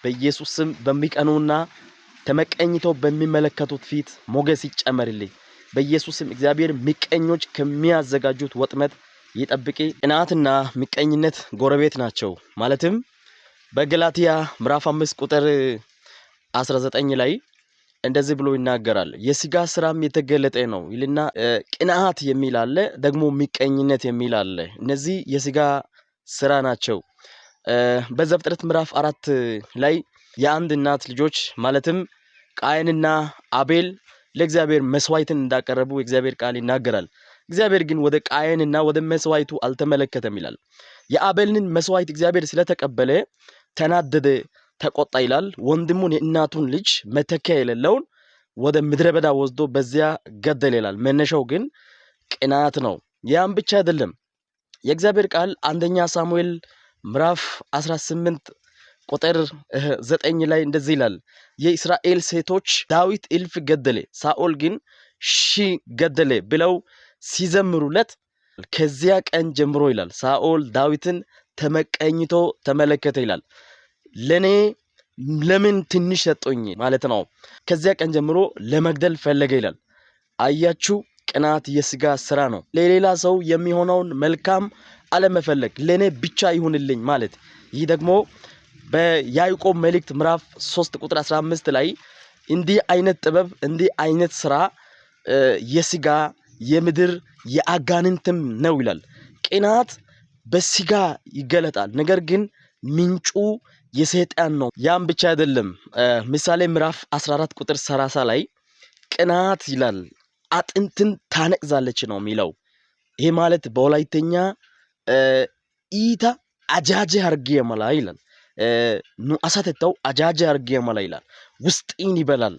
በኢየሱስ ስም በሚቀኑና ተመቀኝተው በሚመለከቱት ፊት ሞገስ ይጨመርልኝ። በኢየሱስ ስም እግዚአብሔር ምቀኞች ከሚያዘጋጁት ወጥመድ ይጠብቅ። ቅናትና ምቀኝነት ጎረቤት ናቸው። ማለትም በገላትያ ምዕራፍ 5 ቁጥር 19 ላይ እንደዚህ ብሎ ይናገራል። የስጋ ስራም የተገለጠ ነው ይልና ቅንዓት የሚል አለ፣ ደግሞ ምቀኝነት የሚል አለ። እነዚህ የስጋ ስራ ናቸው። በዘፍጥረት ምዕራፍ 4 ላይ የአንድ እናት ልጆች ማለትም ቃየንና አቤል ለእግዚአብሔር መስዋዕትን እንዳቀረቡ የእግዚአብሔር ቃል ይናገራል። እግዚአብሔር ግን ወደ ቃየንና ወደ መስዋዕቱ አልተመለከተም ይላል። የአቤልን መስዋዕት እግዚአብሔር ስለተቀበለ ተናደደ፣ ተቆጣ ይላል። ወንድሙን የእናቱን ልጅ መተኪያ የሌለውን ወደ ምድረ በዳ ወስዶ በዚያ ገደለ ይላል። መነሻው ግን ቅናት ነው። ያም ብቻ አይደለም። የእግዚአብሔር ቃል አንደኛ ሳሙኤል ምዕራፍ 18 ቁጥር 9 ላይ እንደዚህ ይላል፣ የእስራኤል ሴቶች ዳዊት እልፍ ገደለ፣ ሳኦል ግን ሺህ ገደለ ብለው ሲዘምሩለት ከዚያ ቀን ጀምሮ ይላል ሳኦል ዳዊትን ተመቀኝቶ ተመለከተ ይላል። ለኔ ለምን ትንሽ ሰጡኝ ማለት ነው። ከዚያ ቀን ጀምሮ ለመግደል ፈለገ ይላል። አያችሁ፣ ቅናት የስጋ ስራ ነው። ለሌላ ሰው የሚሆነውን መልካም አለመፈለግ፣ ለኔ ብቻ ይሁንልኝ ማለት። ይህ ደግሞ በያዕቆብ መልእክት ምዕራፍ 3 ቁጥር 15 ላይ እንዲህ አይነት ጥበብ እንዲህ አይነት ስራ የስጋ የምድር የአጋንንትም ነው ይላል። ቅናት በስጋ ይገለጣል፣ ነገር ግን ምንጩ የሰይጣን ነው። ያም ብቻ አይደለም። ምሳሌ ምዕራፍ 14 ቁጥር 30 ላይ ቅናት ይላል አጥንትን ታነቅዛለች ነው የሚለው። ይሄ ማለት በወላይተኛ iita ajaajje harggiya mala ይላል። nu asatettawu ajaajje harggiya mala ይላል። ውስጤን ይበላል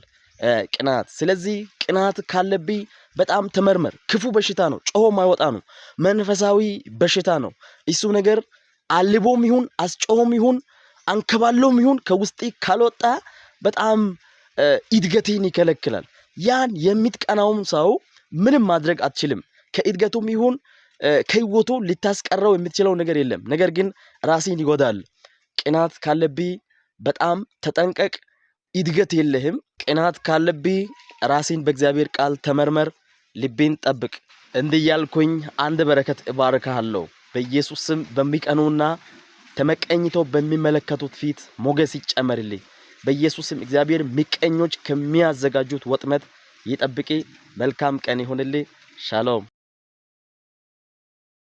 ቅናት። ስለዚህ ቅናት ካለብኝ በጣም ተመርመር። ክፉ በሽታ ነው፣ ጮሆ ማይወጣ ነው፣ መንፈሳዊ በሽታ ነው። እሱ ነገር አልቦም ይሁን አስጮሆም ይሁን አንከባሎም ይሁን ከውስጤ ካልወጣ በጣም እድገቴን ይከለክላል። ያን የምትቀናውም ሰው ምንም ማድረግ አትችልም። ከእድገቱም ይሁን ከህይወቱ ልታስቀረው የምትችለው ነገር የለም። ነገር ግን ራሴን ይጎዳል። ቅናት ካለብህ በጣም ተጠንቀቅ። እድገት የለህም። ቅናት ካለብህ ራሴን በእግዚአብሔር ቃል ተመርመር፣ ልቤን ጠብቅ። እንዲህ ያልኩኝ አንድ በረከት እባርክሃለሁ። በኢየሱስ ስም በሚቀኑና ተመቀኝተው በሚመለከቱት ፊት ሞገስ ይጨመርልኝ። በኢየሱስ ስም እግዚአብሔር ምቀኞች ከሚያዘጋጁት ወጥመድ ይጠብቅ። መልካም ቀን ይሁንልህ። ሻሎም።